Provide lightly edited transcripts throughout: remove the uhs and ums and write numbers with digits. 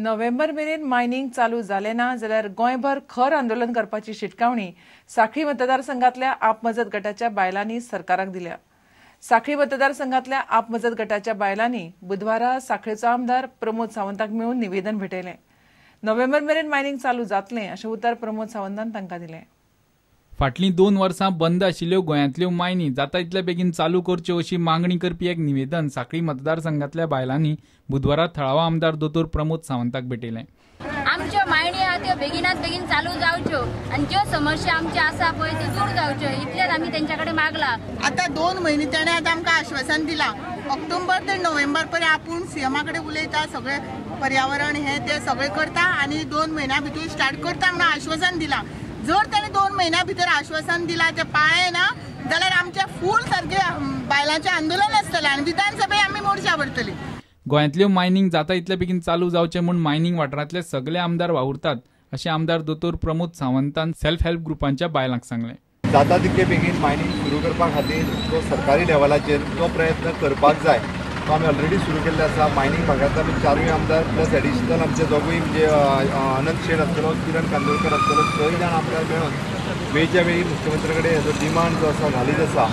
नोव्हेंबर मेरेन मायनिंग चालू जालें ना जाल्यार गोंयभर खर आंदोलन करपाची शिटकावणी सांखळी मतदारसंघातल्या आप मजत गटाच्या बायलांनी सरकाराक दिल्या. सांखळी मतदारसंघातल्या आप मजत गटाच्या बायलांनी बुधवारा सांखळेचो आमदार प्रमोद सावंताक मेळून निवेदन भेटयलें. नोव्हेंबर मेरेन मायनिंग चालू जातलें अशें उतर प्रमोद सावंतान तांकां दिलें. फाटलीं 2 वर्सां बंद आशिल्ल्यो गोंयांतल्यो मायनी जाता इतले बेगीन चालू करच्यो अशी मागणी करपी एक निवेदन सांखळी मतदारसंघातल्या बायलांनी बुधवारा थळावा आमदार दोतोर प्रमोद सावंताक भेटयलें. आमच्यो मायणी आहा त्यो बेगिनात बेगीन चालू जावच्यो आनी ज्यो समस्या आमच्यो आसा पळय त्यो दूर जावच्यो इतलेंच आमी तेंच्या कडेन मागला. आतां 2 म्हयने ताणें आतां आमकां आश्वासन दिलां, ऑक्टोबर ते नोव्हेंबर पर्यंत आपूण सीएमा कडेन उलयता, सगळें पर्यावरण हें तें सगळें करता आनी 2 म्हयन्या भितर स्टार्ट करता म्हणून आश्वासन दिलां. जर ताणें 2 म्हयन्या भितर आश्वासन दिलां तें पाळ्ळें ना जाल्यार आमचें फूल सारकें बायलांचें आंदोलन आसतलें आनी विधानसभे आमी मोर्चा भरतली. गोंयांतल्यो मायनिंग जाता इतले बेगीन चालू जावचें म्हूण मायनिंग वाठारांतले सगळे आमदार वावुरतात अशें आमदार दोतोर प्रमोद सावंतान सेल्फ हेल्प ग्रुपांच्या बायलांक सांगलें. जाता तितके बेगीन मायनिंग सुरू करपा खातीर जो सरकारी लेवलाचेर जो प्रयत्न करपाक जाय तो आमी ऑलरेडी सुरू केल्ले आसा. मायनिंग भागांतले आमी 4 आमदार प्लस एडिशनल आमचे दोगूय म्हणजे अनंत शेट आसतलो, किरण कांदोळकर आसतलो, 6 जाण आमदार मेळून वेळच्या वेळी मुख्यमंत्र्या कडेन हेजो डिमांड जो आसा घालीत आसा.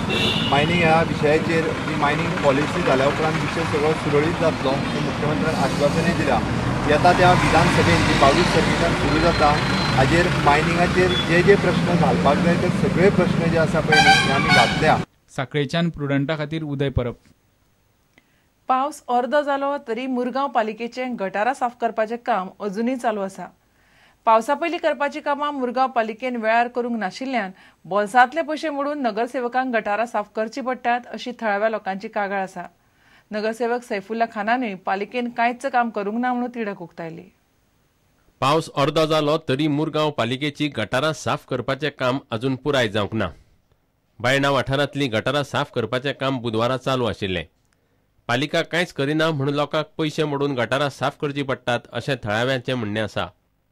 मायनिंग ह्या विशयाचेर जी मायनिंग पॉलिसी जाल्या उपरांत विशय सगळो सुरळीत जातलो हें मुख्यमंत्र्यान आश्वासनूय दिलां. येता त्या विधानसभेन जी 22 तारखेच्यान सुरू जाता हाजेर मायनिंगाचेर जे जे प्रश्न घालपाक जाय ते सगळे प्रश्न जे आसा पळय न्ही आमी घातल्या. सांखळेच्यान प्रुडंटा खातीर उदय परब. पावस अर्दो जालो तरी मुरगांव पालिकेचें गटारां साफ करपाचें काम अजुनूय चालू आसा. पावसा पयलीं करपाची कामां मुरगांव पालिकेन वेळार करूंक नाशिल्ल्यान बोल्सांतले पयशे मोडून नगरसेवकांक गटारां साफ करची पडटात अशी थळाव्या लोकांची कागाळ आसा. नगरसेवक सैफुल्ला खानानूय पालिकेन कांयच काम करूंक ना म्हणून तिडक उक्तायली. पावस अर्दो जालो तरी मुरगांव पालिकेची गटारां साफ करपाचें काम अजून पुराय जावंक ना. बायणा वाठारांतली गटारां साफ करपाचें काम बुधवारा चालू आशिल्लें. पालिका कांयच करिना म्हणून लोकांक पयशे मोडून गटारां साफ करची पडटात अशें थळाव्यांचें म्हणणें आसा.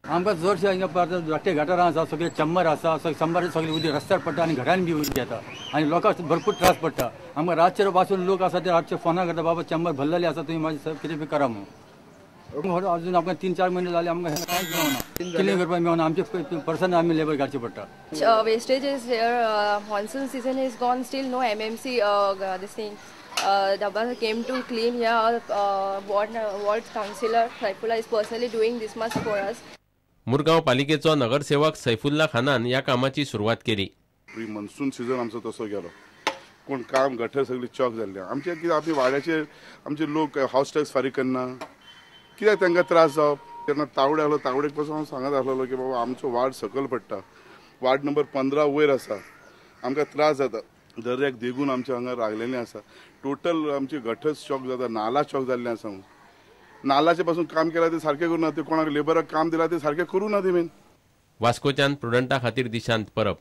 आमकां चडशे हांगा धाकटे गटारां आसा, सगळे चंबर आसा, सगळे चंबर सगळे उदक रस्त्यार पडटा आनी घरान बी उदक येता आनी लोकांक भरपूर त्रास पडटा. आमकां रातचे पासून लोक आसा ते रातचे फोनां करता, बाबा चंबर भरलेले आसा, तुमी मातशें कितें बी करा म्हणून. अजून आमकां 3-4 म्हयने जाले आमकां कांयच मेळना, क्लिन करपाक मेळना, आमचे पर्सन आमी लेबर काडचे पडटा. Wastage is here, monsoon season is gone, still no MMC this thing. Dabba came to clean here. Ward councillor Saifullah is personally doing this much for us. Murgaon पालिकेचो नगरसेवक सैफुल्ला खानान ह्या कामाची सुरवात केली. प्री मॉन्सून सीझन आमचो तसो गेलो, कोण काम गटर सगळी चॉक जाल्ली. आमचे कितें आमी वाड्याचेर आमचे लोक हावस टॅक्स फारीक करना, कित्याक तांकां त्रास जावप. तेन्ना तावडे आसलो, तावडेक पासून हांव सांगत आसलेलो की बाबा आमचो वार्ड सकयल पडटा, वार्ड नंबर 15 वयर आसा, आमकां त्रास जाता. दर्याक देगून आमच्या हांगा रागलेलें आसा, टोटल आमची गटर्स चॉक जाता, नाला चॉक जाल्लें आसा. नालाचे पासून काम केलां ते सारकें करूं ना, ते कोणाक लेबराक काम दिलां ते सारकें करूं ना ते मेन. वास्कोच्यान प्रुडंटा खातीर दिशांत परब.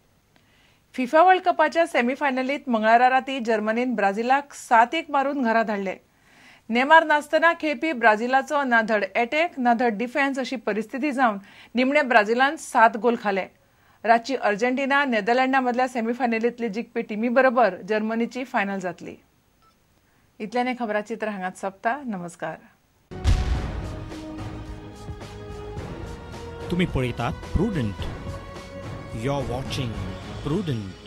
फिफा वर्ल्ड कपाच्या सेमीफायनलीत मंगळारा राती जर्मनीन ब्राझिलाक 7-1 मारून घरा धाडले. नेमार नासतना खेळपी ब्राझिलाचो ना धड एटॅक ना धड डिफेन्स अशी परिस्थिती जावन निमणे ब्राझिलान 7 गोल खाले. रातची अर्जेंटिना नेदरलँडा मदल्या सेमीफायनलींतली जिखपी टिमी बरोबर जर्मनीची फायनल जातली. इतल्याने खबराचित्र हांगाच सोंपता. नमस्कार. तुम्ही पळयतात Prudent. You are watching Prudent.